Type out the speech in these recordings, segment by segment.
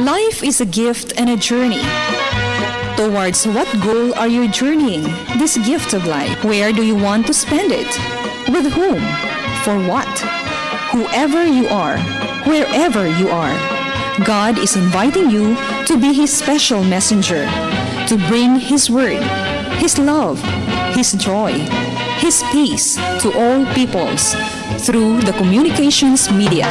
Life is a gift and a journey. Towards what goal are you journeying this gift of life? Where do you want to spend it? With whom? For what? Whoever you are, wherever you are, God is inviting you to be His special messenger, to bring His word, His love, His joy, His peace to all peoples through the communications media.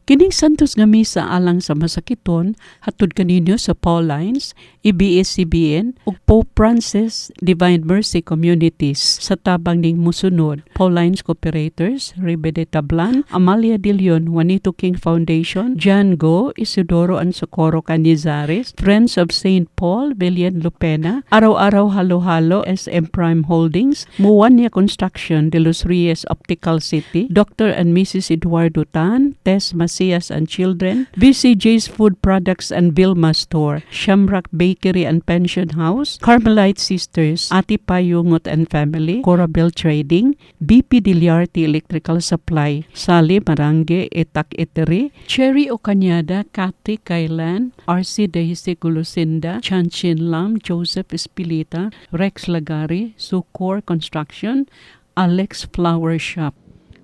Kining Santos nga Misa alang sa masakiton hatod kaninyo sa Paulines, ABS-CBN ug Pope Francis Divine Mercy Communities sa tabang ning musunod: Paulines Cooperators, Ribe de Tablan, Amalia de Leon, Juanito King Foundation, John Go, Isidoro and Socorro Canizares, Friends of St. Paul, Villian Lupena, Araw-Araw Halo-Halo, SM Prime Holdings, Muwania Construction, De Los Reyes Optical City, Dr. and Mrs. Eduardo Tan, Tess Macias and Children, VCJ's Food Products and Vilma Store, Shamrock Bakery and Pension House, Carmelite Sisters, Ati Payungot and Family, Corabel Trading, BP Diliarte Electrical Supply, Sally Marange, Etak Etery, Cherry Ocanyada, Kathy Kailan, RC Daisy Gulusinda, Chanchin Lam, Joseph Espilita, Rex Lagari, Sucor Construction, Alex Flower Shop.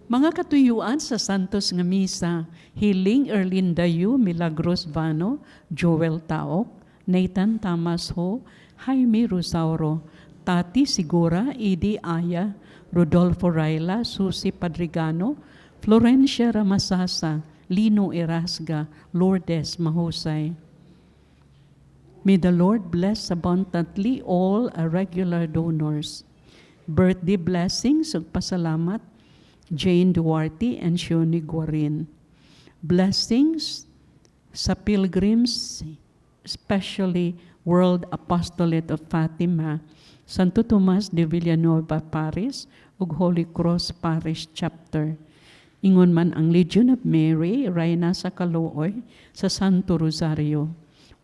Mga katuyuan sa Santos nga Misa: Hiling Erlinda Yu, Milagros Vano, Joel Taok, Nathan Thomas Ho, Jaime Rosauro, Tati Sigura, Idi Aya, Rodolfo Raila, Susi Padrigano, Florencia Ramasasa, Lino Erasga, Lourdes Mahusay. May the Lord bless abundantly all our regular donors. Birthday blessings ug pasalamat, Jane Duarte and Shoni Guarin. Blessings sa pilgrims, especially World Apostolate of Fatima, Santo Tomas de Villanueva Parish ug Holy Cross Parish Chapter. Ingon man ang Legion of Mary, Reyna sa Kaluoy, sa Santo Rosario,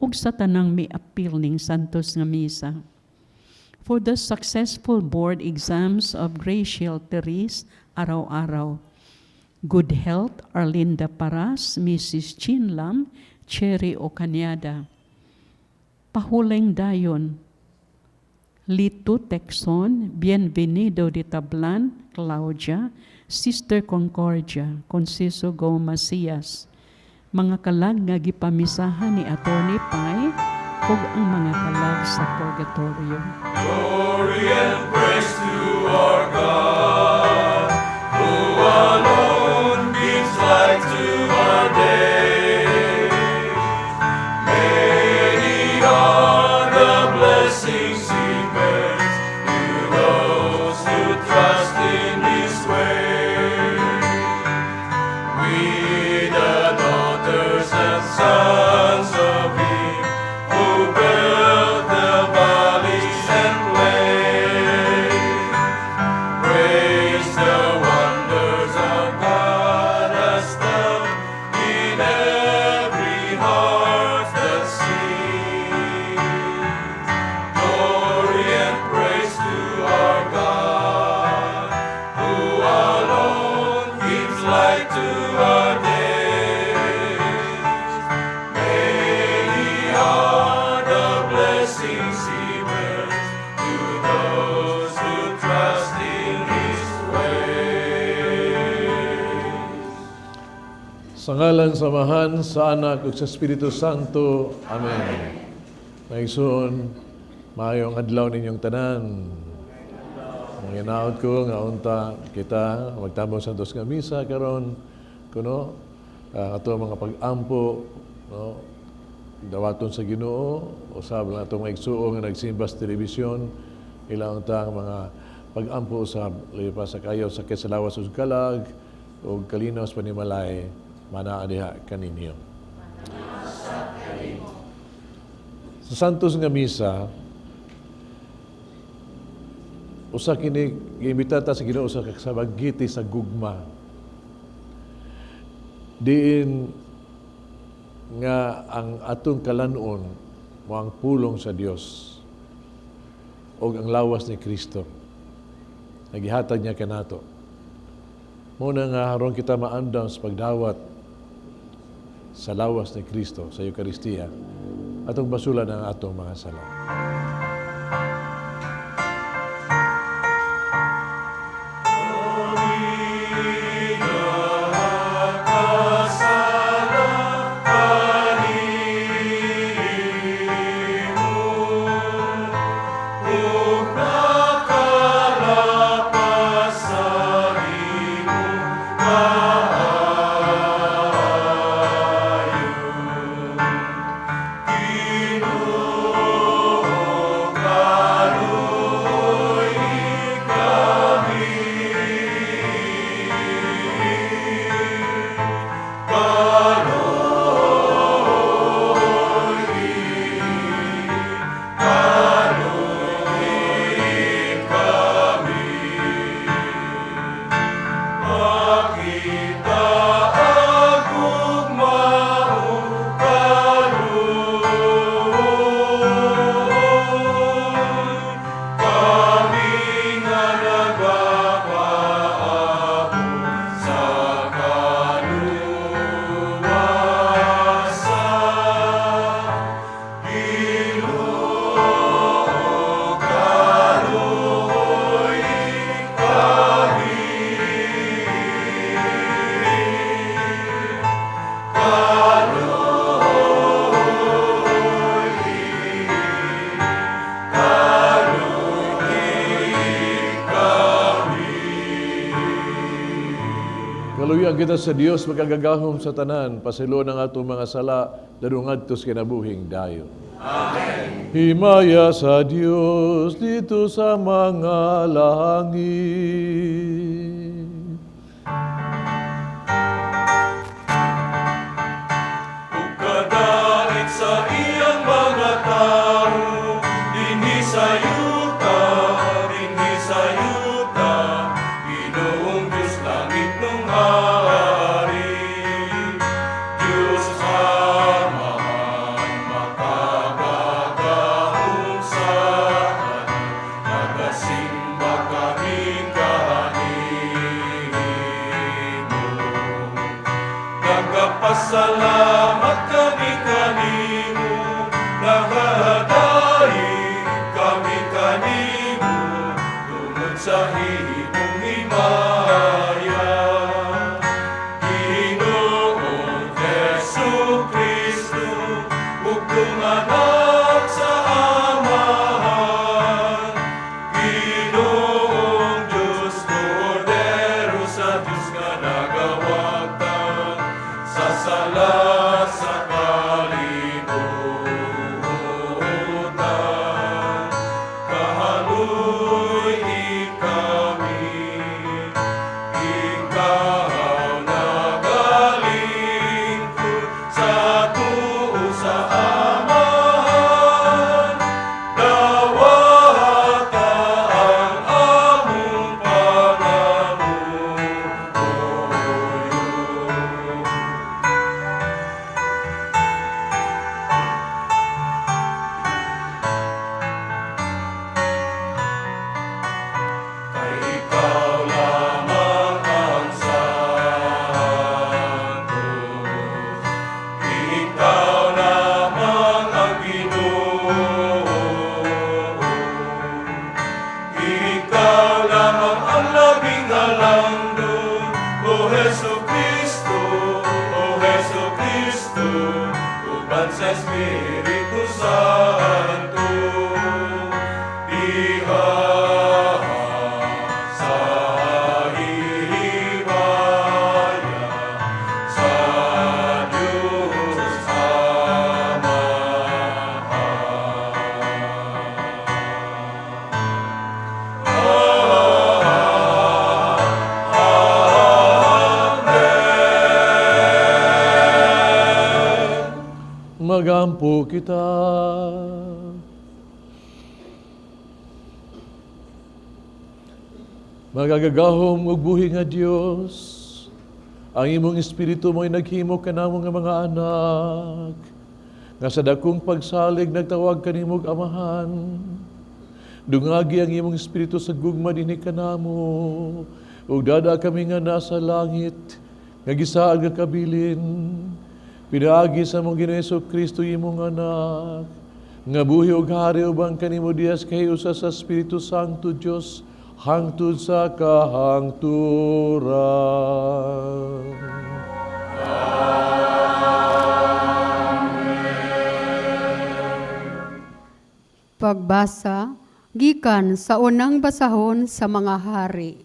ug sa tanang miapil ning Santos nga Misa. For the successful board exams of Graciel Therese Araw-araw. Good health, Arlinda Paras, Mrs. Chin Lam, Cherry Ocanyada. Pahuleng dayon, Lito Texon, Bienvenido de Tablan, Claudia, Sister Concordia, Conciso Go Macias, mga kalag nga gipamisahan ni Attorney Pai, ug ang mga kalag sa Purgatorio. Glory and praise to our God, who alone gives light to our day. Many are the blessings He bears to those who trust in His way. We, the daughters and sons of Eve, who built the valleys and plains, praise the wonders our God has done in every heart that sings. Glory and praise to our God, who alone gives light to our days. Many are the blessings He bears to those who trust in His ways. Sa ngalan sa Amahan, sa Anak, ug sa Espiritu Santo. Amen. Mga igsoon, maayong adlaw ninyong tanan. Mga ko nga unta kita magtabang sa Santos nga Misa karon kuno ato mga pag-ampo, no, dawaton sa Ginoo usab lang atong mga igsuon nga nagsimba sa telebisyon, ilang unta ang mga pag-ampo usab labi pa sa kayo sakit sa lawas ug kalag ug kalinaw sa panimalay, manaa diha kaninyo. Sa Santos nga Misa, usa kini giimbita ta sa Ginoo sa banggiti sa gugma. Diin Nga ang atong kalanon mo ang pulong sa Dios o ang lawas ni Kristo. Nagihatag niya kanato. Mao na nga aron kita maandam sa pagdawat sa lawas ni Kristo sa Eukaristiya, atong basulan ang atong mga sala. Kaluyan kita sa Dios makagagahom sa tanan, pasayloan ang atong mga sala, dadung ngadto sa kinabuhing dayon. Amen. Himaya sa Dios didto sa mga langit. Ug kadait sa iyang mga tawo dinhi sa yuta, Ginoong Dios langit nung hari. Dios Amahan, makagagahom sa tanan, nagasimba kami kanimo. Nagapasalamat kami kanimo, nagahadayeg kami kanimo, tungod sa imong himaya. Ginoong Jesu Kristo, bugtong anak sa Amahan. Ginoong Diyos, Kordero sa Diyos nga nagawagtang sa sala sa kalibutan. Kahaloy kami, ikaw nagalingkod sa tuo sa Amahan. Dawata ang among pangamuyo. Kay ikaw lamang ang Santo, ikaw lamang ang Ginoo, ikaw lamang ang labing halangdon, O Jesu Cristo, O Jesu Cristo, uban sa Espiritu Santo. Diha sa himaya sa Diyos Amahan. Magampo kita. Magagagahom ug buhi nga Dios, Ang imong Espiritu mo'y naghimo kanamo nga mga anak, nga sa dakong pagsalig nagtawag kanimog Amahan. Dungagi ang imong Espiritu sa gugma dinhi kanamo, ug dada kami nga nasa langit, nga gisaad nga kabilin, pinaagi sa among Ginoo Hesus Kristo, imong Anak, nga buhi ug hari uban kanimo diha sa kahiusa sa Espiritu Sancto, Dios, hangtod sa kahangturan. Pagbasa gikan sa unang basahon sa mga hari.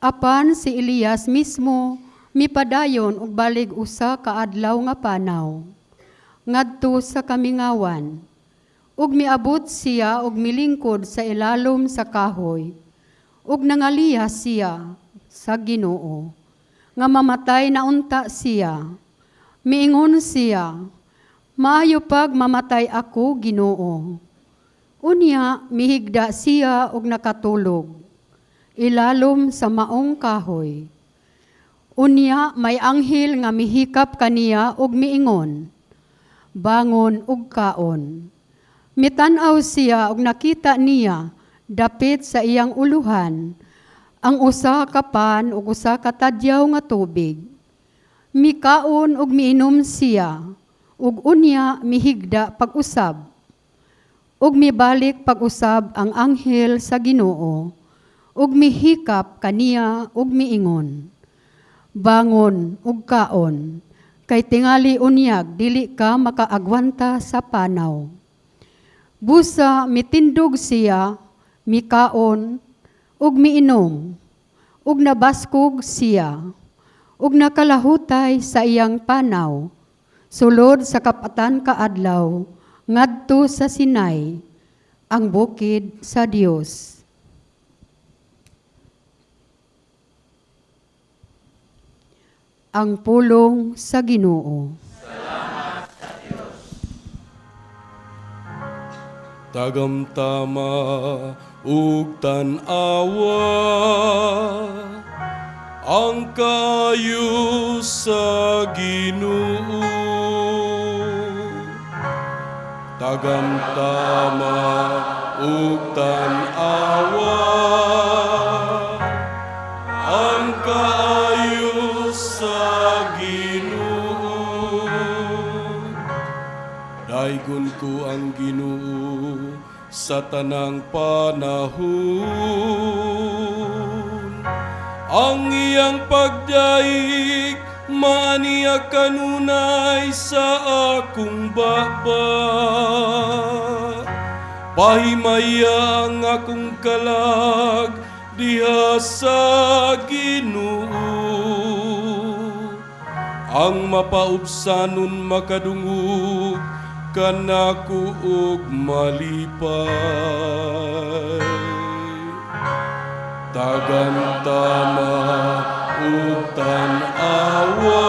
Apan si Elias mismo mipadayon og balig usa ka adlaw nga panaw ngadto sa kamingawan, ug miabot siya og milingkod sa ilalom sa kahoy, ug nangaliyas siya sa Ginoo nga mamatay na unta siya. Miingon siya, "Maayo pag mamatay ako, Ginoo." Unya mihigda siya og nakatulog ilalom sa maong kahoy. Unya may anghel nga mihikap kaniya og miingon, "Bangon ug kaon." Mitan-aw siya og nakita niya dapit sa iyang uluhan ang usa ka pan ug usa ka tadyaw nga tubig. Mikaon ug miinom siya, ug unya mihigda pag-usab. Ug mibalik pag-usab ang anghel sa Ginoo, ug mihikap kaniya ug miingon, "Bangon ug kaon, kay tingali unyag dili ka makaagwanta sa panaw." Busa mitindog siya, mikaon ug miinom, ug nabaskog siya, ug nakalahutay sa iyang panaw, sulod sa kapatan ka adlaw, ngadto sa Sinai, ang bukid sa Dios. Ang pulong sa Ginoo. Tagamtama ug tan-awa ang kaayo sa Ginoo. Tagamtama ug tan-awa ang kaayo sa Ginoo. Daygon ko ang Ginoo sa tanang panahon. Ang iyang pagdaig maaniya kanunay sa akong baba. Pahimaya ang akong kalag diha sa Ginoo. Ang mapaubsanon makadungog kanako og malipay. Tagamtama ug tan-awa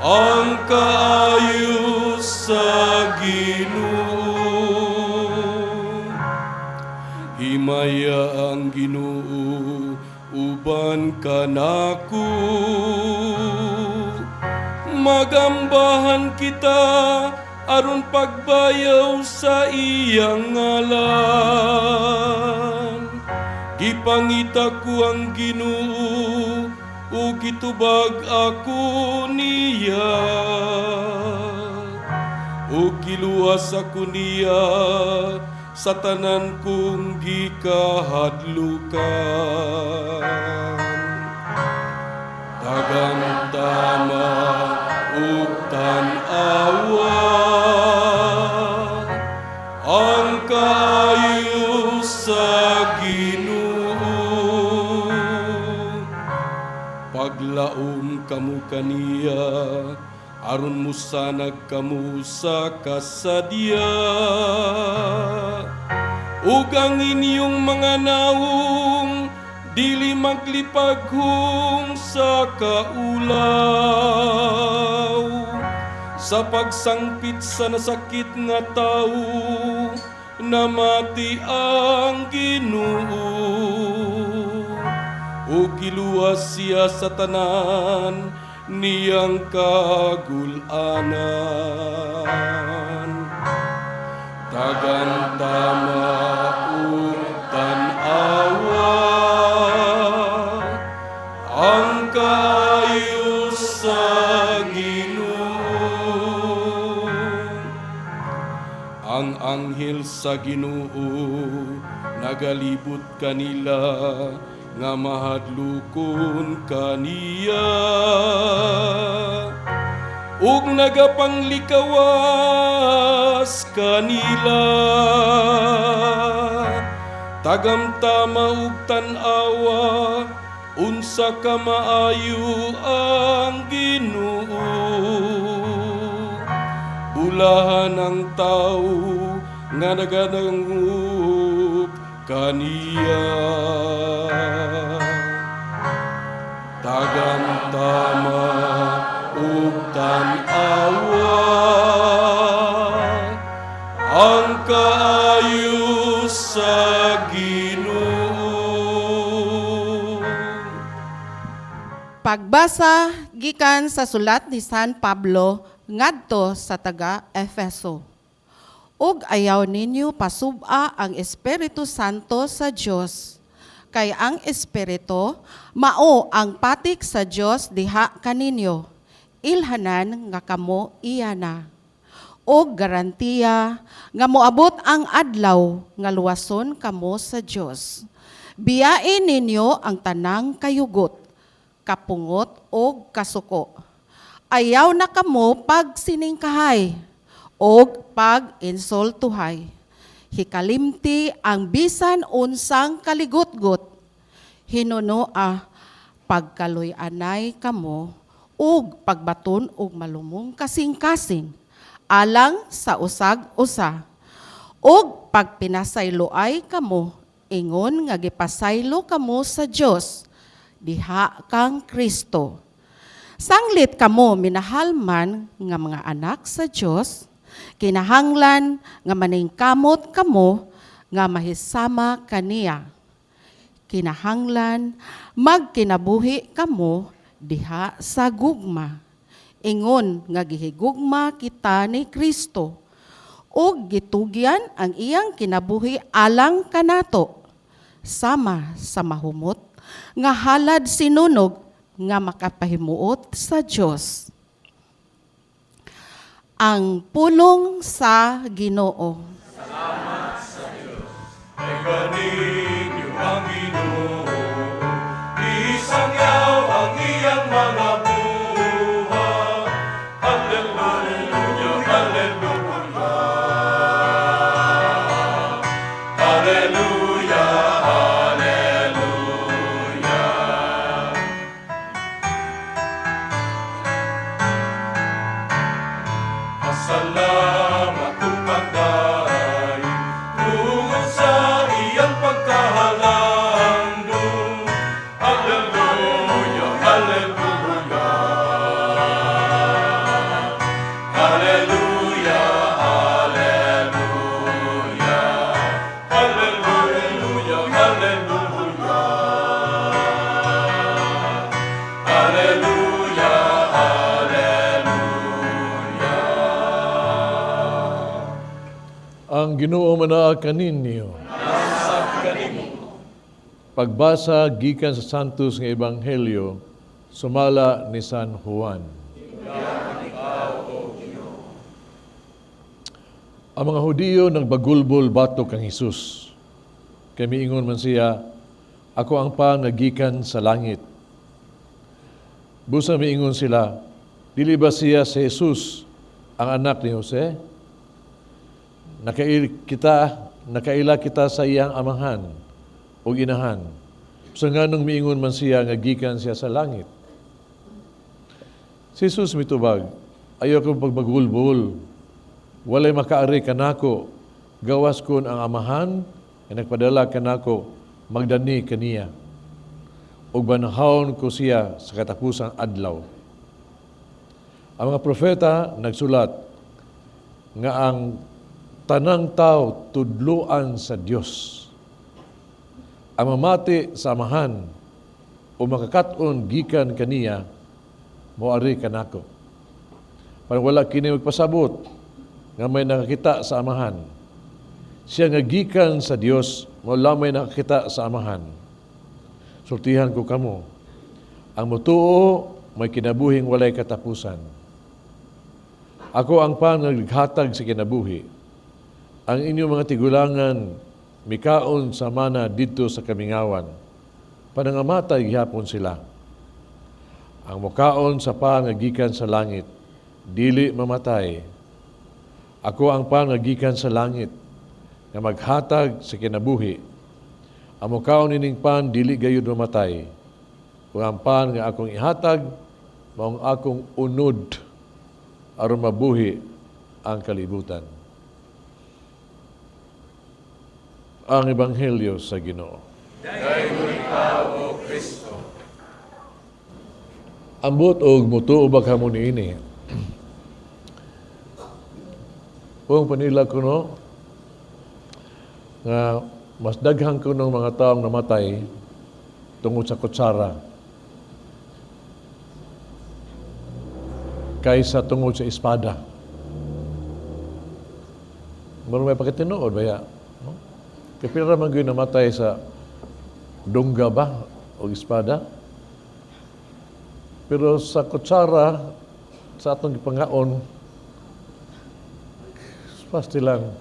ang kaayo sa Ginoo. Himaya ang Ginoo uban kanako. Magambahan kita aron pagbayaw sa iyang ngalan. Gipangita ko ang Ginoo ug gitubag ako niya. Ug giluwas ako niya sa tanan kong gikahadlukan. Tagamtama ug tan-awa ang kaayo sa Ginoo. Paglaom kamo kaniya aron musanag kamo sa kasadya, ug ang inyong mga naong dili maglipaghong sa kaulaw. Sa pagsangpit sa nasakit nga tawo, namati ang Ginoo, Ug giluwas siya sa tanan niyang kagul-anan. Tagamtama ug tan-awa ang kaayo sa Ginoo. Ang anghel sa Ginoo nagalibot kanila nga mahadlokon kaniya ug nagapanglikawas kanila. Tagamtama ug tan-awa unsa ka maayo ang Ginoo. Bulahan ang tawo nga nagadangop kaniya. Tagamtama ug tan-awa ang kaayo sa Ginoo. Pagbasa gikan sa sulat ni San Pablo ngadto sa taga Efeso. Ug ayaw ninyo pasub-a ang Espiritu Santo sa Dios. Kay ang Espiritu mao ang patik sa Dios diha kaninyo. Ilhanan nga kamo iya na. Og garantiya nga moabot ang adlaw nga luwason kamo sa Dios. Biyain ninyo ang tanang kayugot, kapungot og kasuko. Ayaw na kamo pagsiningkahay og pag-insultuhay. Hikalimti ang bisan unsang kaligutgot. Hinunoa pagkaluy-anay kamo ug pagbaton og malumong kasing-kasing alang sa usag-usa. Ug pagpinasayloay kamo ingon nga gipasaylo kamo sa Dios diha kang Kristo. Sanglit kamo minahalman nga mga anak sa Dios, kinahanglan nga maningkamot kamo nga mahisama kaniya. Kinahanglan magkinabuhi kamo diha sa gugma. Ingon nga gihigugma kita ni Kristo ug gitugyan ang iyang kinabuhi alang kanato sama sa mahumot nga halad sinunog nga makapahimuot sa Dios. Ang pulong sa Ginoo. Ay kaninyo ang Ginoo, isangyaw ang iyang mga buhat. Hallelujah, hallelujah. Hallelujah, hallelujah. Pasalamat ug pagdayon tungod sa iyang pagkahalandong. Hallelujah, hallelujah. Hallelujah, hallelujah. Hallelujah, hallelujah. Hallelujah, hallelujah. Ang Ginoo manaa kaninyo. Pagbasa gikan sa Santos nga Ebanghelyo sumala ni San Juan. Ang mga Hudiyo nagbagulbol batok kang Hesus. Kay miingon man siya, "Ako ang pan nga gikan sa langit." Busa miingon sila, "Dili ba siya si Jesus ang anak ni Jose? Nakaila kita sa iyang amahan ug inahan. So nganong miingon man siya nga gikan siya sa langit?" Si Jesus mitubag, "Ayaw kong pagbagulbol. Walay makaari kanako, gawas kun ang Amahan nga nagpadala kanako magdani kaniya. Ug banhawon ko siya sa katapusang adlaw. Ang mga propeta nagsulat nga ang tanang tao tudluan sa Dios. Ang mamati sa Amahan O makakat-on gikan kaniya, moari kanako. Parang wala kini magpasabot nga may nakakita sa Amahan. Siya nga gikan sa Dios, mao lamay nakakita sa Amahan. Sultihan ko kamo, ang mutuo may kinabuhing walay katapusan. Ako ang pan nga naghatag sa kinabuhi. Ang inyong mga tigulangan mikaon sa mana didto sa kamingawan. Panangamatay gihapon sila. Ang mukaon sa pan nga gikan sa langit, dili mamatay. Ako ang pan nga gikan sa langit, nga maghatag sa kinabuhi. Ang mukaon ining pan dili gayud mamatay. Ug ang pan nga akong ihatag, maong akong unod aron mabuhi ang kalibutan. Ang Ebanghelyo sa Ginoo. Ikaw, O Kristo. Ambot og mutuo ba kamo niini? Kung panila kuno nga mas daghan kuno mga taong namatay tungod sa kutsara kaysa tungod sa espada. Muro may pakitinuod ba ya? No? Kay pila man gyud namatay sa dungga ba o espada? Pero sa kutsara, sa atong gipangaon, pasti lang.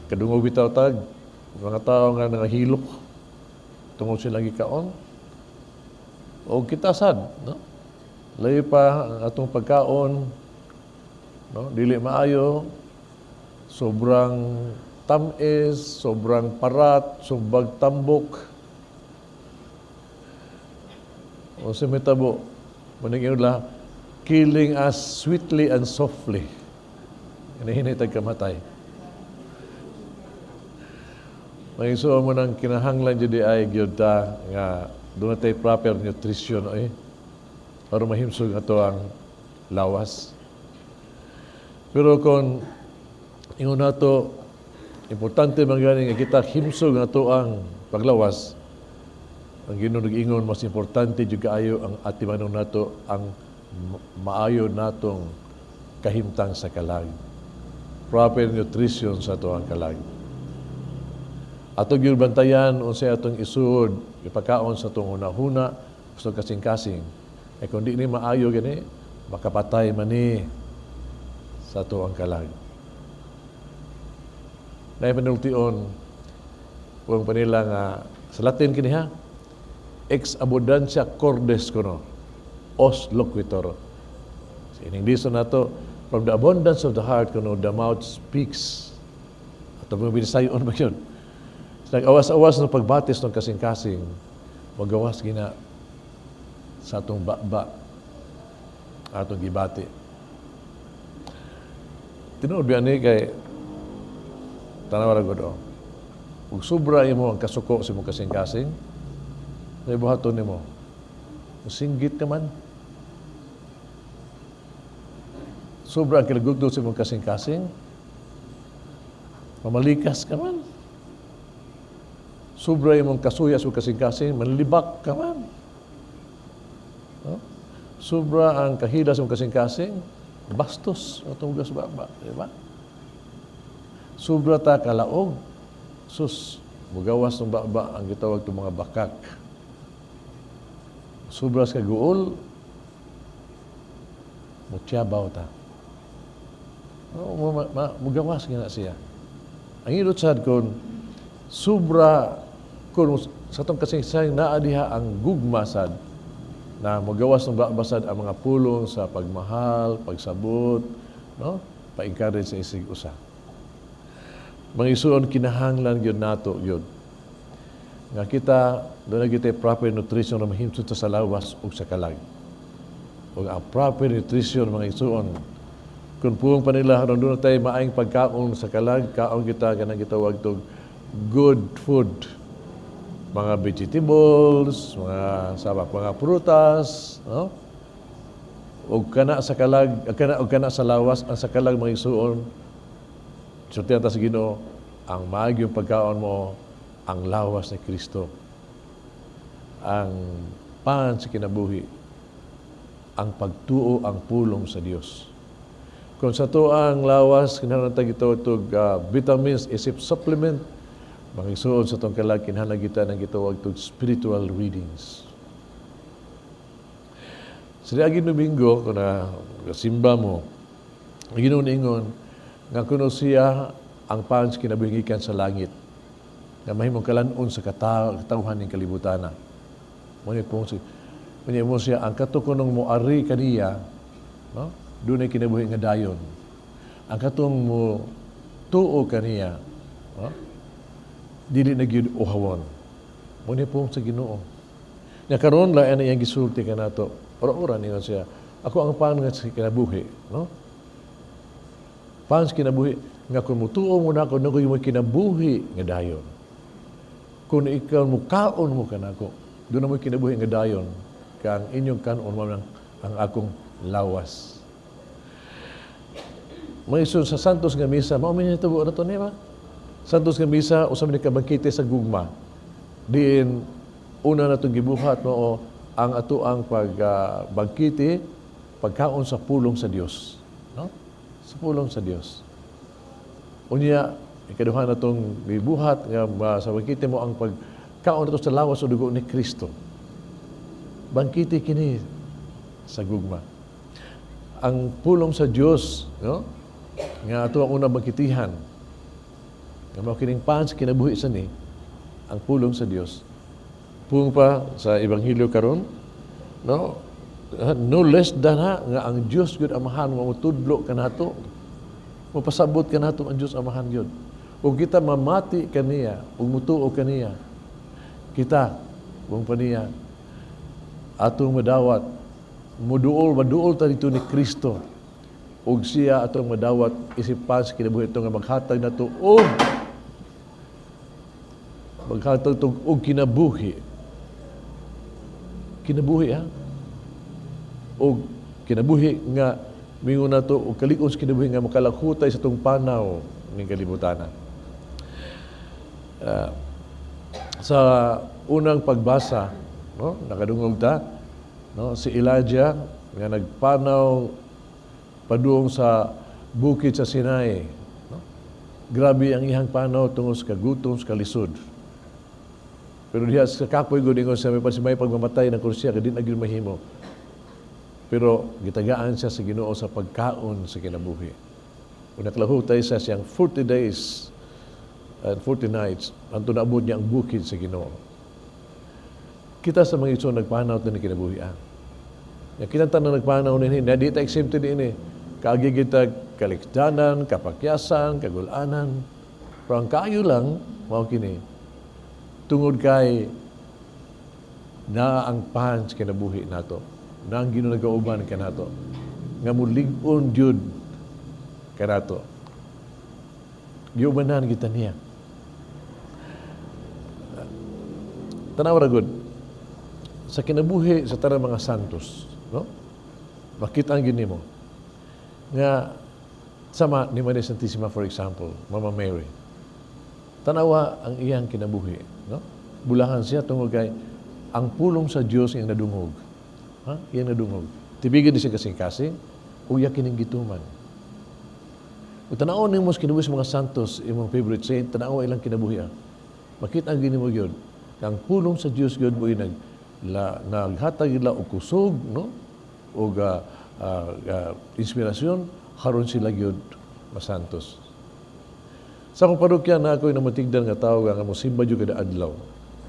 Kadungog bitaw tag, mga tao nga nangahilok tungod silang gikaon. O kita sad, no? Layo pa ang atong pagkaon, no? Dili maayo, sobrang tamis, sobrang parat, sobrang tambok. O sa mitabo, maning la, killing us sweetly and softly. Hinahinay tag kamatay. Magisuo mo ng kinahanglan jud ay gyud ta nga doon tay proper nutrition oy. Para mahimsog ato ang lawas. Pero kung ingon nato, importante man gani nga kita himsog ato ang paglawas. Ang Ginoo nag-ingon, mas importante jud kaayo ang atimanon nato ang maayo natong kahimtang sa kalag. Proper nutrition sa ato ang kalag. Ato gyud bantayan unsay atong isuod, ipakaon sa atong hunahuna, gusto kasing-kasing. Kung di ni maayo gani, makapatay man ni sa ato ang kalag. Nay panultion kung panila nga sa Latin kini ha, ex abundantia cordis kuno, os loquitur. Sa English nato, from the abundance of the heart kuno, the mouth speaks. Ato mga binisayon ba yun? Nag-awas-awas ng pagbatis ng kasing-kasing, magawas gina sa atong baba, atong gibati. Tinuod ba ni kay tanaw ra gud o. Ug sobra imo ang kasuko sa imong kasing-kasing, may buhaton nimo. Musinggit ka man. Sobra ang kilagugdo sa imong kasing-kasing, mamalikas ka man. Sobra imong kasuya sa kasing-kasing, manlibak ka man. No? Sobra ang kahila sa imong kasing-kasing, bastos atong gas baba, di ba? Sobra ta kalaog, sus, mugawas ng baba ang gitawag itong mga bakak. Sobra sa kaguol, mutyabaw ta. No, mugawas nga na siya. Ang ilot sad kon sobra kun sa atong kasing-kasing naa diha ang gugma sad na mugawas ng basad ang mga pulong sa pagmahal, pagsabot, no? Pa-encourage sa isig usa. Mga isuon, kinahanglan gyud nato gyud nga kita doon na kita proper nutrition na mahimsod sa lawas ug sa kalag. Ug ang proper nutrition mga isuon, kung puwang pa nila aron doon na tayo maayong pagkaon sa kalag, kaon kita kanang gitawag tog good food. Mga vegetables, mga sabak, mga prutas, no? Og kana sa kalag, kana og kana sa lawas, ang sa kalag mga isuon, sultihan ta sa Ginoo, ang maagyong pagkaon mo, ang lawas ni Kristo. Ang pan sa kinabuhi, ang pagtuo ang pulong sa Dios. Kung sa atoang lawas, kinahanglan ta gitawag tog vitamins isip supplement, mga igsuon, sa atong kalag, kinahanglan kita ng gitawag tog spiritual readings. Sa niaging Domingo, kung na simba mo, ang Ginoo niingon nga kuno siya ang pan sa kinabuhi gikan sa langit, nga mahimong kalan-on sa katawhan ng kalibutan. Mo ni pong si mo siya ang kato kunong moari kaniya, no? Dunay kinabuhi nga dayon. Ang katong mo tuo kaniya, no? Dili na gyud uhawon. Mo ni pong sa Ginoo. Nya karon la ana iyang gisulti kanato. Ora-ora ningon siya, "Ako ang pan nga sa kinabuhi," no? Pan sa kinabuhi nga kung mutuo mo nako, nakoy mo kinabuhi nga dayon. Kung ikaw mukaon mo kanako, duna mo kinabuhi nga dayon, kay ang inyong kanon mao ang akong lawas. Mga igsoon, sa Santos nga Misa, mao man nahitabo na to niya ba? Santos nga Misa, usa man ni ka bangkete sa gugma. Diin una na itong gibuhat mao ang atoang pagbangkete, pagkaon sa pulong sa Dios. No? Sa pulong sa Dios. Unya, ikaduha na itong gibuhat nga sa bangkete mao ang pagkaon nato sa lawas o dugo ni Kristo. Bangkete kini sa gugma. Ang pulong sa Dios, no? Nga ato ang unang bangkitihan. Nga mao kining pan sa kinabuhi sa ni ang pulong sa Dios. Pulong pa sa Ebanghelyo karon, no? No less than ha, nga ang Dios gyud Amahan mo motudlo kanato. Mopasabot kanato ang Dios Amahan gyud. Ug kita mamati kaniya, ug mutuo kaniya, kita kung paniya atong madawat muduol, maduol ta dito ni Kristo ug siya atong madawat isip pan sa kinabuhi ito nga maghatag nato og maghatag tog og kinabuhi, kinabuhi ha, og kinabuhi nga mingon nato og kalig-on sa kinabuhi nga makalakutay sa atong panaw ning kalibutan. Sa unang pagbasa, no, nakadungog ta, no, si Elijah nga nagpanaw padung sa bukid sa Sinai, no? Grabe ang iyang panaw tungod sa kagutom, sa kalisod. Pero diha sa kapoy gud, ingon siya, may pagmamatay na kuno siya kay di na gyud mahimo. Pero gitagaan siya sa Ginoo sa pagkaon sa kinabuhi. Ug nakalahutay siya siyang 40 days and 40 nights anto naabot niya ang bukid sa Ginoo. Kita sa mga igsoon nagpanaw ni kinabuhi ah. Ya kita tanan nagpanaw nini, na di ta exempted ini. Kaagi kita kalikdanan, kapakyasan, kagulanan. Pero ang kaayo lang mao kini tungod kay na ang pan sa kinabuhi nato. Na ang Ginoo nagauban kanato. Nga mulig-on jud kanato. Giubanan kita niya. Tanaw ra gud sa kinabuhi sa tanang mga santos, no? Makita ang gini mo nga sama ni Maria Santissima, for example, Mama Mary. Tanawa ang iyang kinabuhi, no? Bulahan siya tungod kay ang pulong sa Dios iyang nadungog. Ha? Iyang nadungog. Tibigin ni siya kasing-kasing, ug iya kining gituman. Ug tan-awon nimo sa kinabuhi sa mga santos, imong favorite saint, tanawa ilang kinabuhi. Ah. Makita ang gini mo gyud. Ang pulong sa Dios gyud mo naghatag ila og kusog, no? Og inspirasyon haron sila gyud masantos. Sa akong parokya na ako'y namatigdan nga tao nga mosimba jud kada adlaw.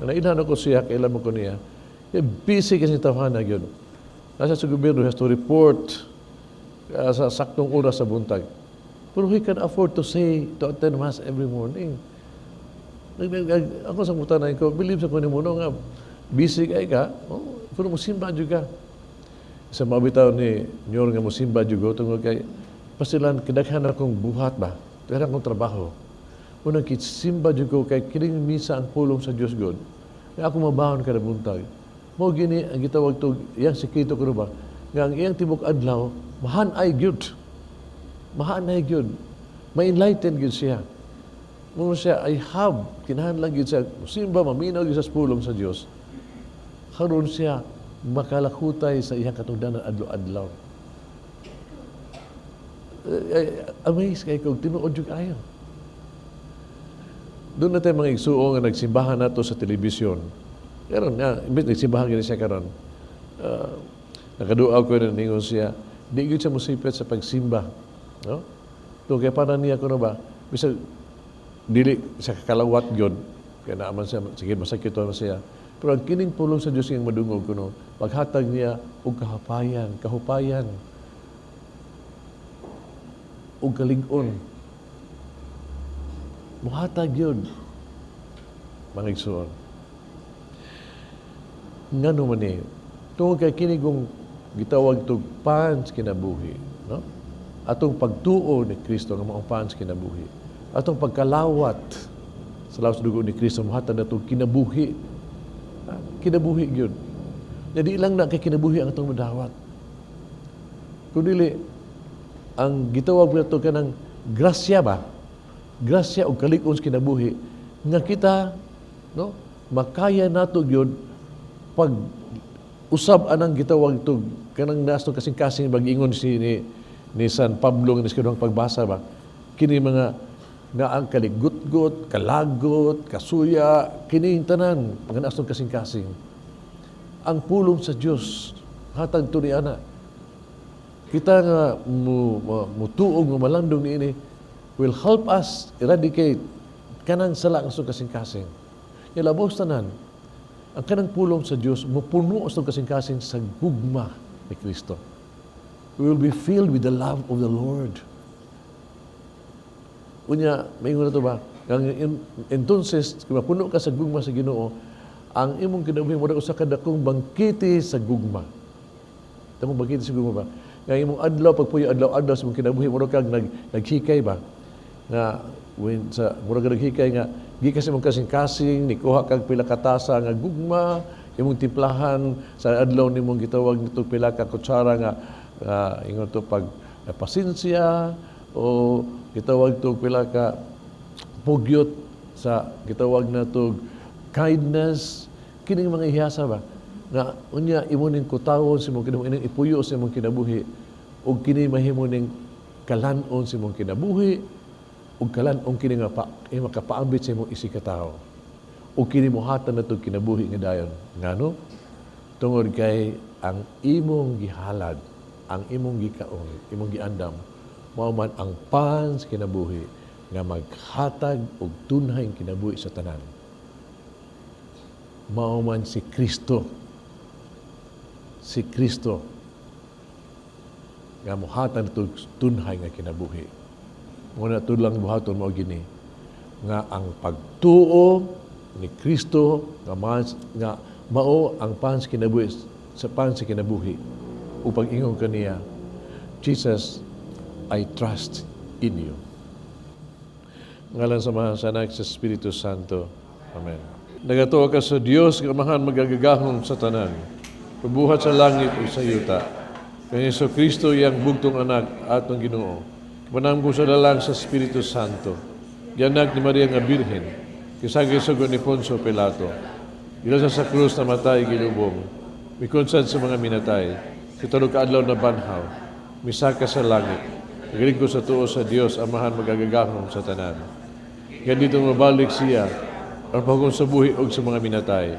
Nailhan ako siya, kailan mo ko niya. Eh, busy kasi tawhana gyud. Nasa sa gobyerno, has to report sa saktong oras sa buntag. Pero he can afford to say, to attend Mass every morning. Ako sa mutana ko, believe sa ko nimo, no, nga busy kay ka, oh, pero musimba jud ka. Sa mabitaw ni Nyor nga musimba jud ko tungod kay pasilan kadaghan akong buhat ba, daghan akong trabaho. Unang kitsimba jud ko kay kining misa ang pulong sa Dios God. Nga ako mabahon kada buntag. Mao gini ang gitawag tog iyang sekreto kuno ba nga ang iyang tibok adlaw mahan-ay gyud. Mahanay gyud. Ma-enlighten gyud siya. Mo siya, I have, kinahanglan gyud siya, simba, maminaw gyud sa pulong sa Dios. Karon siya makalakutay sa iyang katungdanan adlaw-adlaw. Amazed kay kog tinuod jud ayo. Duna tay mga igsuon nga nagsimbahan nato sa telebisyon. Karon nga, imbes nagsimbahan gani siya karon. Nakaduaw ko na ningon siya, di gyud siya mosipit sa pagsimba, no? To kay para niya kuno ba, bisag dili sa kakalawat gyud, kay naa man siya, sige masakit man siya. Pero ang kining pulong sa Dios iyang madungog kuno, paghatag niya og kahapayan, kahupayan, og kalig-on. Muhatag yun, mga igsuon. Ngano man ni, tungod kay kini kung gitawag tog pan sa kinabuhi, no? Atong pagtuo ni Kristo nga maong pan sa kinabuhi. Atong pagkalawat sa lawas dugo ni Kristo muhatag natong kinabuhi. Ha? Kinabuhi gyud. Nya di lang na kay kinabuhi ang atong madawat. Kun dili ang gitawag nato kanang grasya ba? Grasya og kalig-on sa kinabuhi nga kita, no, makaya nato gyud pag usab anang gitawag to kanang nasto kasing-kasing bag-ingon si ni San Pablo nga ni pagbasa ba, kini mga nga ang kaligutgot, kalagot, kasuya, kini tanan mga naastong kasing-kasing. Ang pulong sa Dios hatag to ni ana. Kita nga mutuog mo malandong niini will help us eradicate kanang sala ang atong kasing-kasing. Labaw tanan, ang kanang pulong sa Dios mupuno sa kasing-kasing sa gugma ni Kristo. We will be filled with the love of the Lord. Unya, maingon na to ba? Ang entonces, kung mapuno ka sa gugma sa Ginoo, ang imong kinabuhi mo usa ka dakong bangkete sa gugma. Dakong bangkete sa gugma ba? Nga imong adlaw pagpuyo adlaw-adlaw sa imong kinabuhi mo kag naghikay ba? Nga when sa murag naghikay nga gikan sa imong kasing-kasing nikuha kag pila ka tasa nga gugma imong timplahan sa adlaw nimong gitawag nito pila ka kutsara nga ingon to pag pasensya o gitawag to pila ka pugyot sa gitawag na to kindness, kining mga ihasa ba nga unya imo ning kutawon sa imong kinabuhi, ining ipuyo sa imong kinabuhi ug kini mahimo ning kalan-on sa imong kinabuhi ug kalan-on kini nga pa, makapaambit sa imong isigkatawo ug kini mohatag nato kinabuhi nga dayon. Ngano? Tungod kay ang imong gihalad, ang imong gikaon, imong giandam, mao man ang pan sa kinabuhi nga maghatag og tunhay kinabuhi sa tanan. Mao man si Kristo. Si Kristo nga mohatag nato tunhay nga kinabuhi. Muna tudlang buhaton mao gini nga ang pagtuo ni Kristo nga, mas, nga mao ang pan sa kinabuhi, sa pan sa kinabuhi ug pag-ingon kaniya, "Jesus, I trust in you." Ngalan sa Amahan, sa Anak, sa Espiritu Santo. Amen. Nagatuo ka sa Dios nga Amahan magagagahom sa tanan, pagbuhat sa langit ug sa yuta. Kay Hesus Kristo iyang bugtong anak atong Ginoo. Manamgo sa lalang sa Espiritu Santo. Gianak ni Maria nga Birhen. Kisagay sugo ni Poncio Pilato. Gilansa sa krus, namatay, gilubong. Mikunsad sa mga minatay. Sa tulo ka adlaw nabanhaw. Misaka sa langit. Nagalingkod sa tuo sa Dios, Amahan magagagahom sa tanan. Ganito mabalik siya ang paghukom sa buhi og sa mga minatay.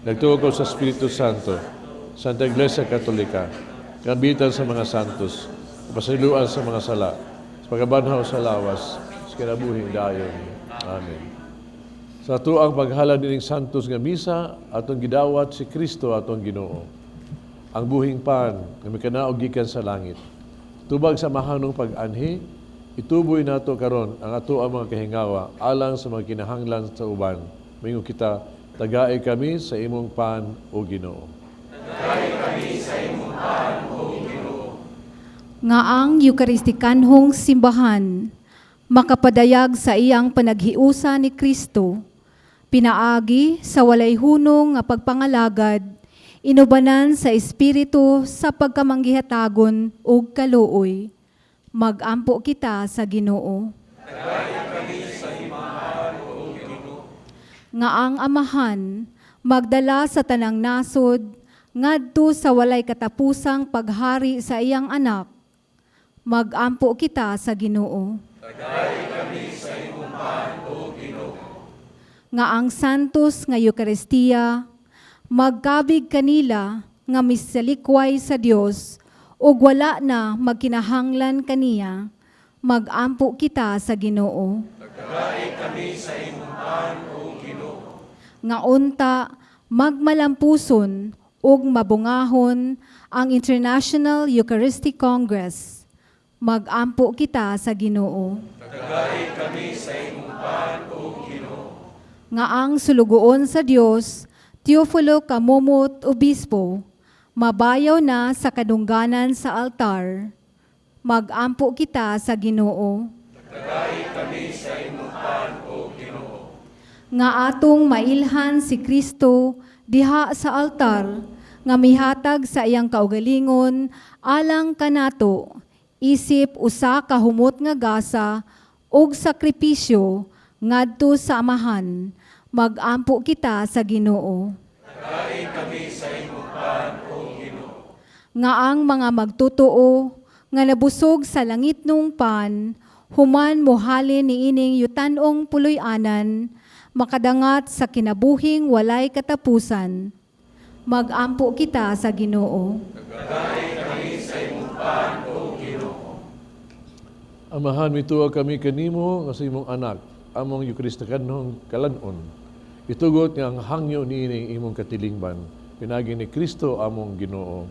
Nagtuo ko sa Espiritu Santo, Santa Iglesia Katolika, kambitan sa mga santos, pasayloan sa mga sala, sa pagkabanhaw sa lawas, sa kinabuhing dayon. Amen. Sa atuang paghalad nining santos nga misa, atong gidawat si Kristo atong Ginoo. Ang buhing pan nga mikanaog gikan sa langit. Tubag sa mahanong pag-anhi, ituboy nato karon ang ato ang mga kahingawa alang sa mga kinahanglan sa uban. Mingon kita, tagai kami sa imong pan, o Ginoo. Nga ang Eukaristikanhong simbahan makapadayag sa iyang panaghiusa ni Kristo, pinaagi sa walay hunong nga pagpangalagad, inubanan sa Espiritu sa pagkamanggihatagon ug kaluoy. Magampo kita sa Ginoo. Nga ang Amahan magdala sa tanang nasod ngadto sa walay katapusang paghari sa iyang anak. Magampo kita sa Ginoo. Nga ang santos nga Eukaristiya magkabig kanila nga misalikway sa Dios ug wala na magkinahanglan kaniya. Magampo kita sa Ginoo. Nga unta magmalampuson ug mabungahon ang International Eucharistic Congress. Magampo kita sa Ginoo. Nga ang sulugoon sa Dios, Teofilo Camomot Obispo, mabayaw na sa kadungganan sa altar. Magampo kita sa Ginoo. Nga atong mailhan si Kristo diha sa altar nga mihatag sa iyang kaugalingon alang kanato isip usa ka humot nga gasa ug sakripisyo ngadto sa Amahan. Magampo kita sa Ginoo. Nga ang mga magtotoo nga nabusog sa langitnong pan human mohalin niining yutanong puloy-anan makadangat sa kinabuhing walay katapusan. Magampo kita sa Ginoo. Amahan, mituo kami kanimo nga sa imong anak, among Eukaristikanhong kalan-on. Itugot nga ang hangyo niining imong katilingban, pinagi ni Kristo among Ginoo.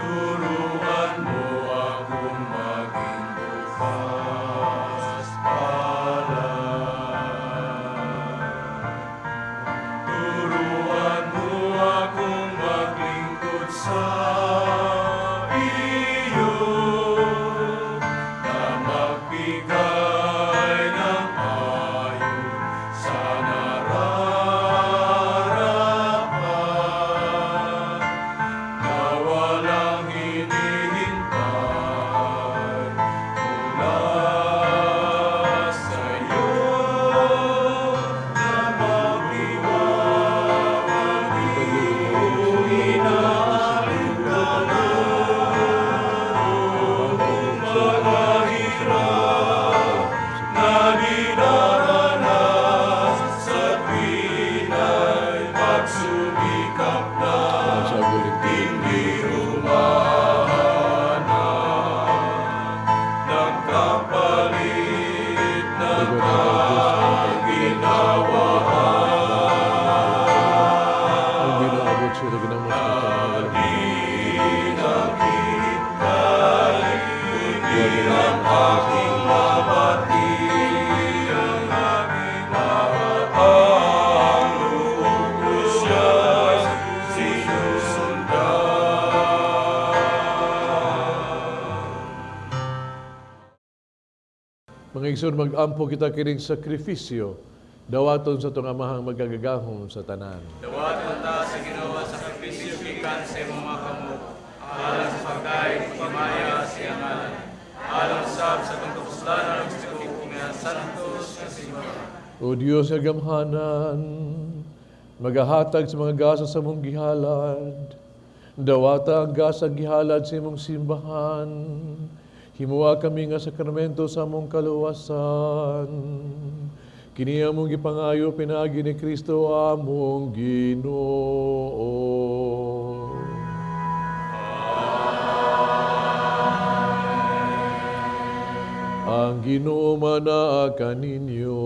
Turuan mo akong maging bukas palad. Turuan mo akong maglingkod sa iyo, na magbigay ng ayon sa nararapat, na walang hinihintay mula sa iyo, na magliwanag mga hirap na dinaranas sa tuwin ay pagsumikap na hindi humahanap ng kapalit na Ang ginaabot siya ginamos sa mga Mga igsoon, mag-ampo kita kining sakripisyo, dawaton sa itong amahang magagagahom sa tanan. Dawaton ta sa Ginoo sa sakripisyo gikan sa imong mga kamot, alang sa pagdayeg ug pamaya sa iyang ngalan, alang sab sa atong kapuslanan ug sa nga santos nga simbahan. O Diyos nga gamhanan, magahatag sa mga gasa sa mong gihalad. Dawata ang gasa gihalad sa imong simbahan. Himuha kami nga sakramento sa among kaluwasan. Kini among gipangayo pinaagi ni Kristo among Ginoo. Ang Ginoo manaa kaninyo.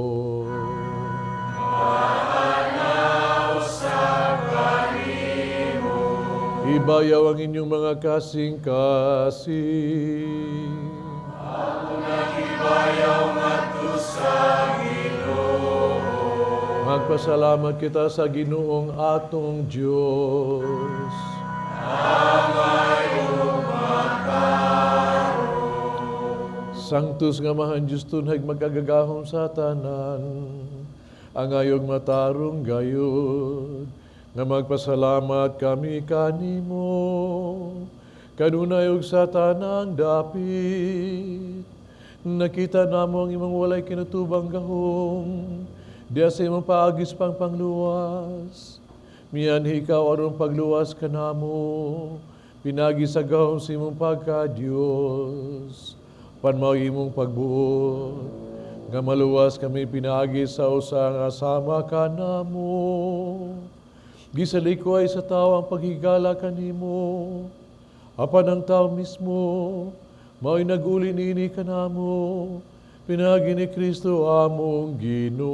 Ibayaw ang inyong mga kasing-kasing. Magpasalamat kita sa Ginoong atong Diyos. Sanctus nga Amahan Diyos tunhay magagagahom sa tanan, ang ayog matarong gayod, nga magpasalamat kami kanimo, kanunay ug sa tanang dapit. Nakita namo ang imong walay kinutubang gahom, diya sa imong paagis pang pangluwas. Mianhi ikaw aron pagluwas kanamo, pinagi sa gahom sa imong pagka-Diyos. Panmao imong pagbuot, nga maluwas kami pinaagi sa usa nga sama kanamo. Gisalikoy sa tao ang paghigala kanimo, apan ang tao mismo, mao'y nag-uli niini kanamo, pinaagi ni Kristo among Ginoo.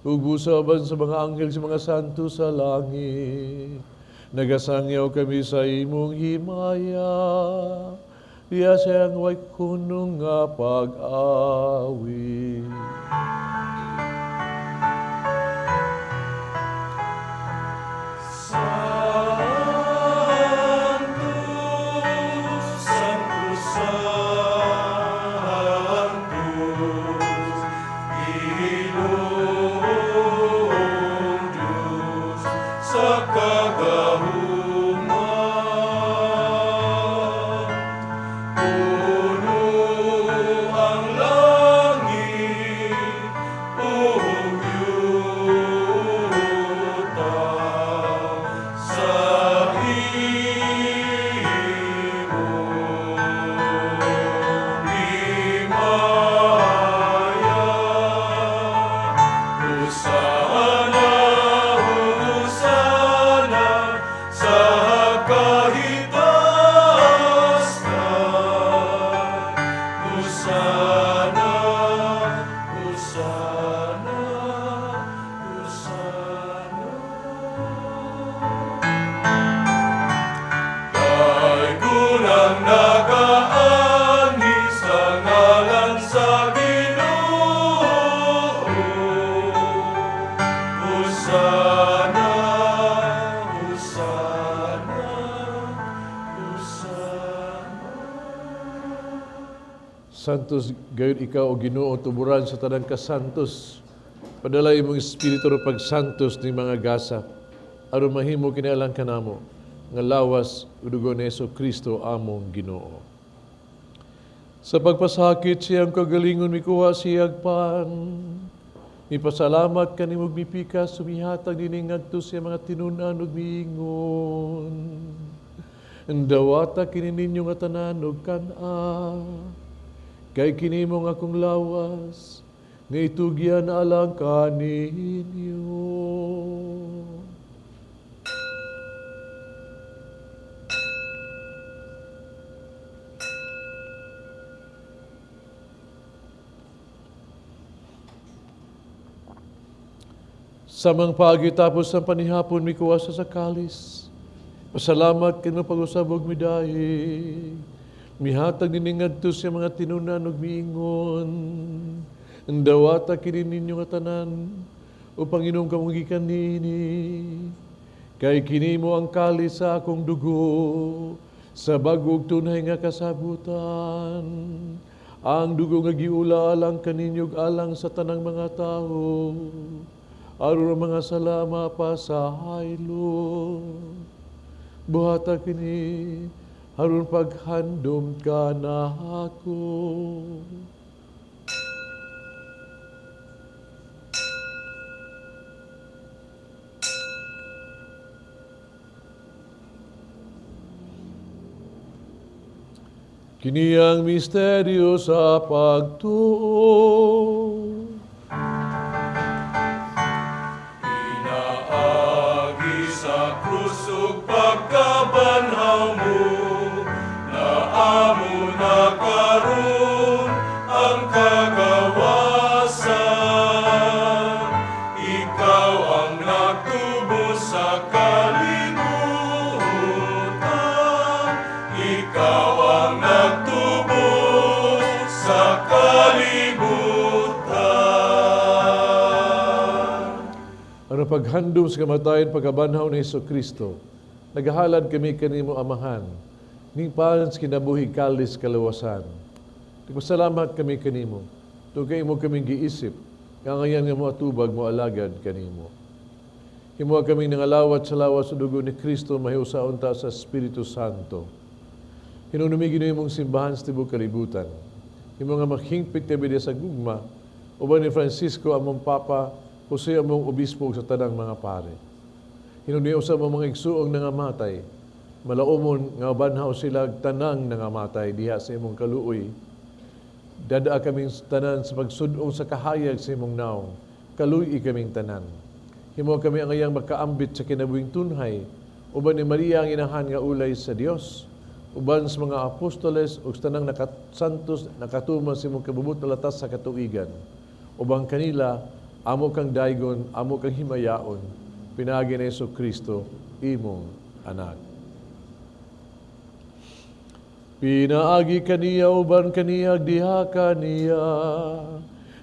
Ug busa uban sa mga anghel sa mga santo sa langit, nagasangyaw kami sa imong himaya, diya sa iyang way kunong nga pag-awit. Sanctus, Sanctus, Sanctus, Ginoong Diyos, sa kagahuman. Puno ang langit ug yuta sa imong himaya. Hosana, Hosana, sa kahitaasnan. Hosana, Hosana, Hosana. Daygon ang nagaanhi sa ngalan sa Ginoo. Hosana, Hosana, Hosana. Santos gayud ikaw o Ginoo tuburan sa tanang kasantos. Padala imong espiritu ro pagsantos ni mga gasa aron mahimo kini alang kanamo nga lawas ug dugo ni Hesus Kristo among Ginoo. Sa pagpasakit siyang kagalingon mikuha siyag pan. Mipasalamat kanimo ug mipikas sumihatag niini ngadto sa mga tinun-an ug miingon. Dawata kini ninyo nga tanan ug kan-a. Kay kini mao ang akong lawas, nga itugyan alang kaninyo. Samang paagi tapos ang panihapon, mikuha sa kalis. Pasalamat kanimo pag-usab ug midayeg. Mihatag niini ngadto sa mga tinun-an ug miingon. Dawata kini ninyo nga tanan ug panginom kamo gikan niini. Kay kini mao ang kalis sa akong dugo sa bag-o ug tunay nga kasabutan. Ang dugo nga giula alang kaninyo ug alang sa tanang mga tawo. Aron ang mga sala mapasaylo. Buhata kini aron paghandom kanako. Kini ang misteryo sa pagtuo. Pinaagi sa krus ug pagkabanhaw mo, na amo na karon ang kagawasan. Ikaw ang nagtubos sa kalibutan. Ikaw ang nagtubos sa kalibutan. Ang paghandom sa kamatayon pagkabanhaw ni Hesus Kristo, nagahalad kami kanimo Amahan. Ning pan sa kinabuhi kalis kaluwasan. Nagpasalamat kami kanimo. Tungod kay imo kaming giisip, nga ngayon nga moatubag moalagad kanimo. Himoa kaming nangalawat sa lawas ug dugo ni Kristo mahiusaon ta sa Espiritu Santo. Hinumdumi Ginoo imong simbahan sa tibuok kalibutan. Himo nga maghingpit kami sa gugma, uban ni Francisco among Papa, Jose among Obispo ug sa tanang mga pare. Hinumdumi usab ang mga igsuong nangamatay, malaumon nga banhaw sila tanang nangamatay diha sa imong kaluoy. Dad-a kaming tanan sa pagsud-ong sa kahayag sa imong naong, kaluy-i kaming tanan. Himo kami angayang makaambit sa kinabuhing tunhay, uban ni Maria ang inahan nga ulay sa Dios, uban sa mga apostoles ug sa tanang nakasantos nakatuman sa imong kabubut na latas sa katuigan. Uban kanila amo kang daygon, amo kang himayaon, pinaagi ni Hesus Kristo, imong anak. Pinaagi kaniya uban kaniya diha kaniya.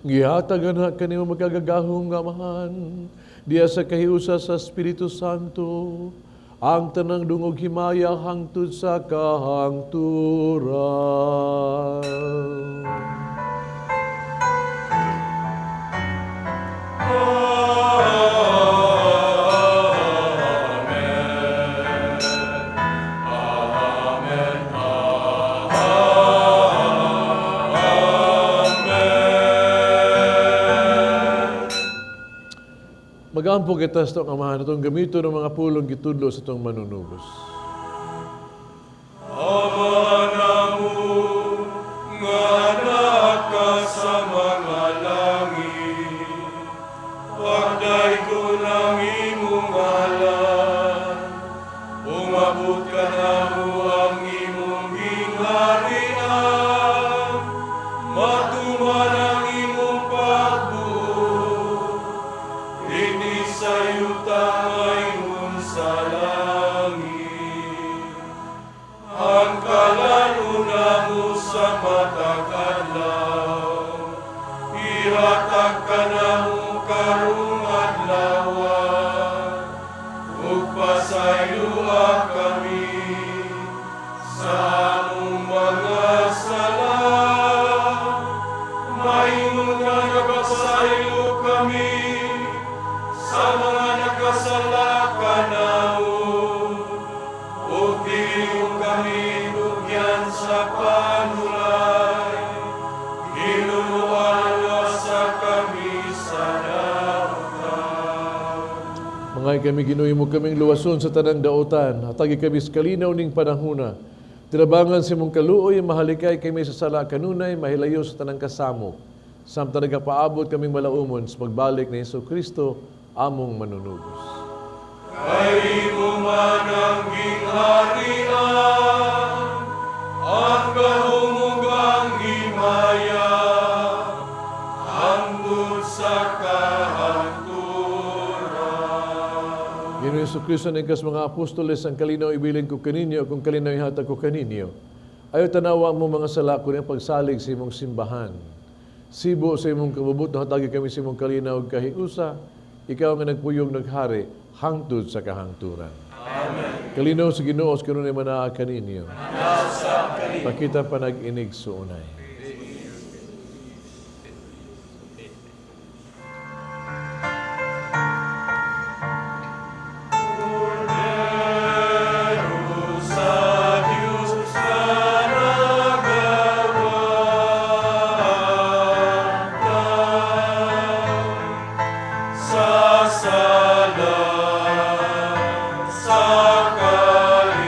Gihatagan ha kanimo makagagahom nga Amahan diha sa kahiusa sa Espiritu Santo ang tanang dungog himaya hangtod sa kahangturan. Magampo kita sa atong Amahan atong gamiton ang mga pulong gitudlo sa atong manunubos. Ama namo nga naa ka sa mga langit, pagdaygon ang imong ngalan, umabot kanamo ang imong gingharian, matuman ang imong pagbuot, dinhi sa yuta ingon sa langit. Ang kalan-on namo sa matag adlaw, ihatag kanamo karong adlaw, ug pasayloa kami sa among mga sala, maingon nga nagapasaylo kami sa mga nakasala kanamo, ug dili mo kami tugyan sa panulay, Ginoo, luwasa kami sa dautan. Mangay kami Ginoo mo kaming luwason sa tanang dautan, hatagi kami sa kalinaw ning panahuna. Tinabangan sa imong kaluoy, mahalikay kami sa sala kanunay, mahilayo sa tanang kasamok. Samtang nagapaabot kaming malaumon sa pagbalik ni Hesus Kristo, among manunubos. Kay imo man ang gingharian, ang gahom ug ang himaya, hangtod sa kahangturan. Ginoo Hesus Kristo nagkas mga apostoles, ang kalinaw ibilin ko kaninyo, kung kalinaw ihatag ko kaninyo. Ayaw tanawa mo mga sala ko ang pagsalig sa imong simbahan. Sibo sa imong kabubut, hatagi kami sa imong kalinaw ug kahiusa, ikaw nga nagpuyong naghari, hangtod sa kahangturan. Amen. Kalinaw sa Ginoo sa kanunay manaa kaninyo. Pakita panag-inig suunay. Sa Diyos na nagawanta sa sala sa kalibutan.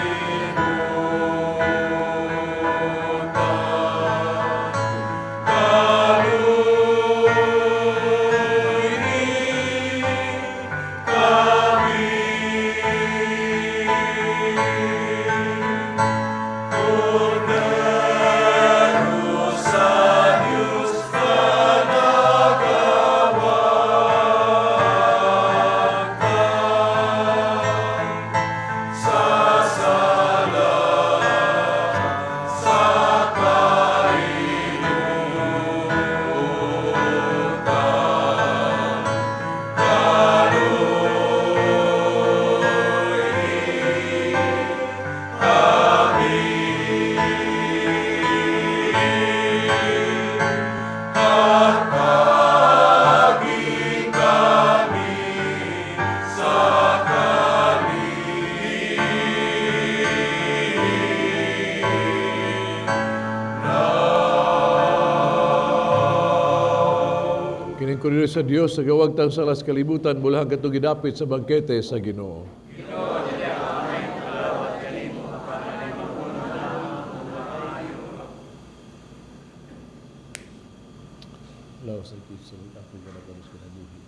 Kordero sa Dios sa gawagtang sa alas kalibutan, bulahan katong gidapit sa bangkete sa Ginoo. Laos sa Kristo, ako ganapanos kinabuhi.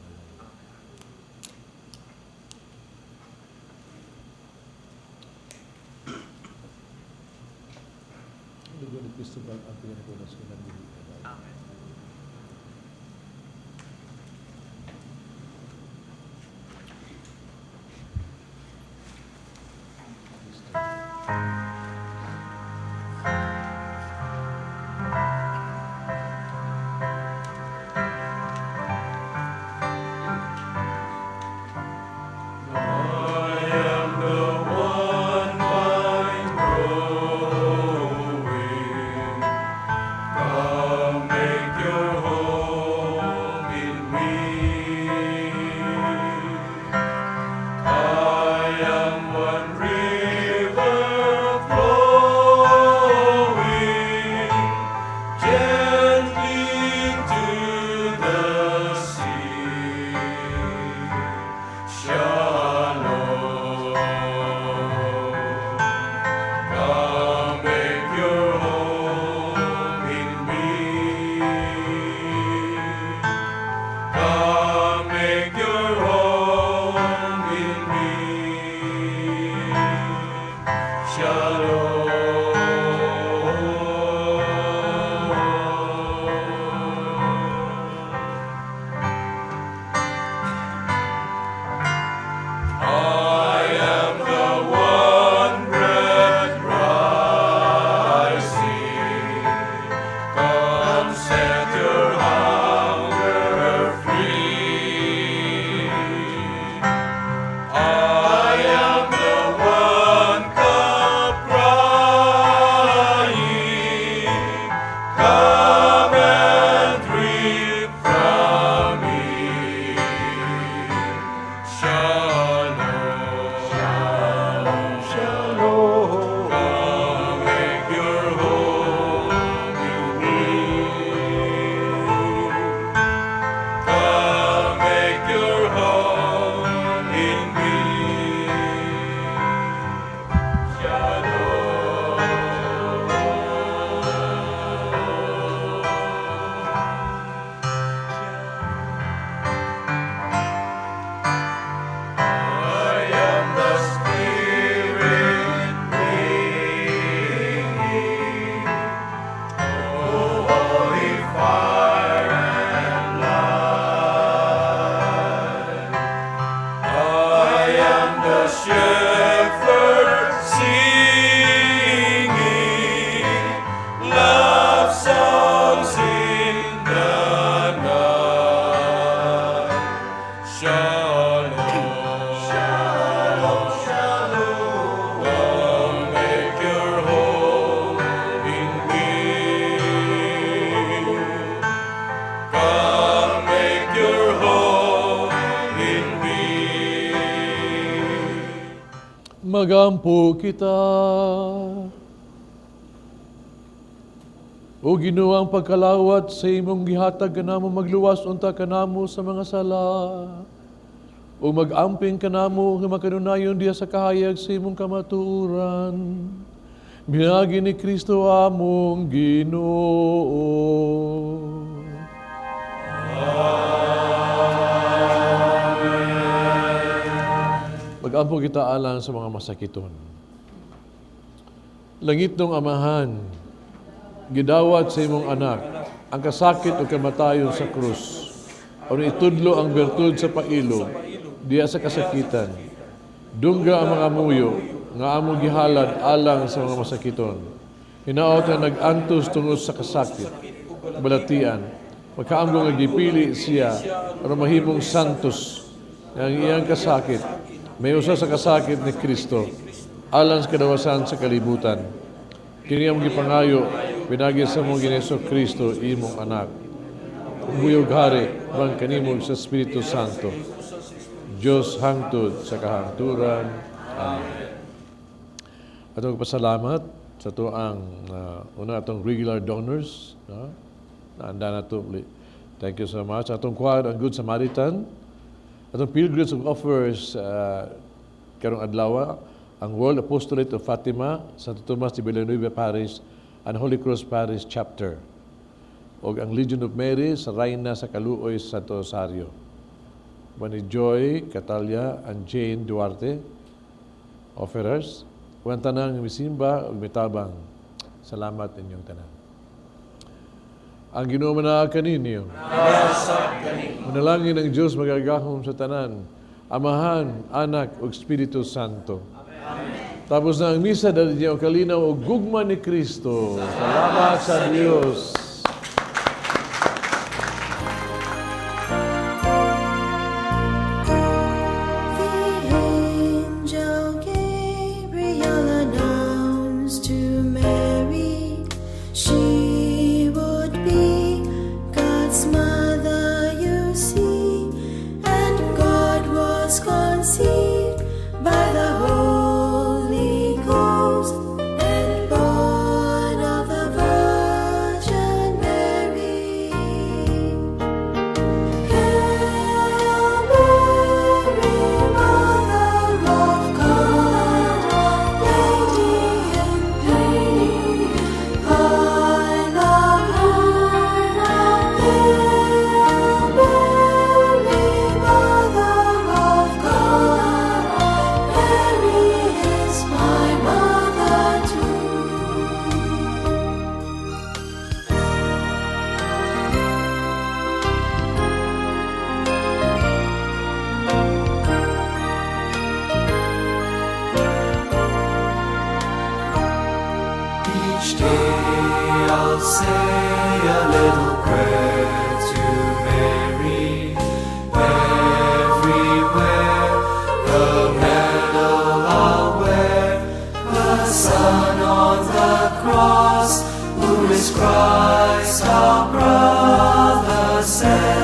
Dugo ni Kristo bang ang pinanapanos kinabuhi. Amen. I am the one vine growing. Come make your home in me. I am one river flowing gently to the sea. Shalom. Come make your home in me. Come make your home in me. Shalom. I am the one bread rising. Come set your hunger free. I am the one cup crying. Come and drink from me. Shalom, shalom, shalom. Come make your home in me. Come make your home in me. Shalom. I am the Spirit bringing, oh, holy fire and light. I am the shepherd singing love songs in the night. Shalom, shalom, shalom. Come make your home in me. Come make your home in me. Magampo kita. O Ginoo, ang pagkalawat sa imong gihatag kanamo magluwas unta kanamo sa mga sala. O mag-amping kanamo nga makanunayon diha sa kahayag sa imong kamatuoran. Biagi ni Kristo among Ginoo. Mag-ampo kita alang sa mga masakiton. Langitnong Amahan, gidawat sa imong anak ang kasakit o kamatayon sa krus. Aron itudlo ang bertud sa pailob diha sa kasakitan. Dungga ang mga muyo nga among gihalad alang sa mga masakiton. Hinaot nga nag-antos tungod sa kasakit, balatian, makaamgo nga gipili siya aron mahimong santos nga ang iyang kasakit may usa sa kasakit ni Kristo alang sa kadawasan sa kalibutan. Kini among gipangayo pinaagi sa among Ginoong Kristo imong anak. Buhi ug hari uban kanimo sa Espiritu Santo. Diyos hangtod sa kahangturan. Amen. Atong pasalamat sa atoang una atong regular donors, no? Naanda na to Thank you so much. Atong choir, ang Good Samaritan. Atong Pilgrims of Offers karong adlaw, ang World Apostolate of Fatima, Santo Tomas de Villanueva Parish, and Holy Cross Parish Chapter. O ang Legion of Mary sa Reyna sa Kaluoy, Santo Rosario. Ni Joy Catalia and Jane Duarte, offerers. Ug ang tanang misimba ug mitabang. Salamat inyong tanan. Ang Ginoo manaa kaninyo. Manalangin ang Diyos magagahom sa tanan, Amahan, Anak, ug Espiritu Santo. Amen. Tapos na ang misa, dali niyo ang kalinaw ug gugma ni Kristo. Salamat sa Diyos. The angel Gabriel announced to Mary she would be God's mother, you see, and God was conceived by the Holy Ghost and born of the Virgin Mary. Hail Mary, Mother of God, Lady in I love her. Hail Mary, Mother of God, Mary is my mother too. Each day I'll say a little prayer to Mary. Everywhere the medal I'll wear, the Son on the cross, who is Christ our brother, said.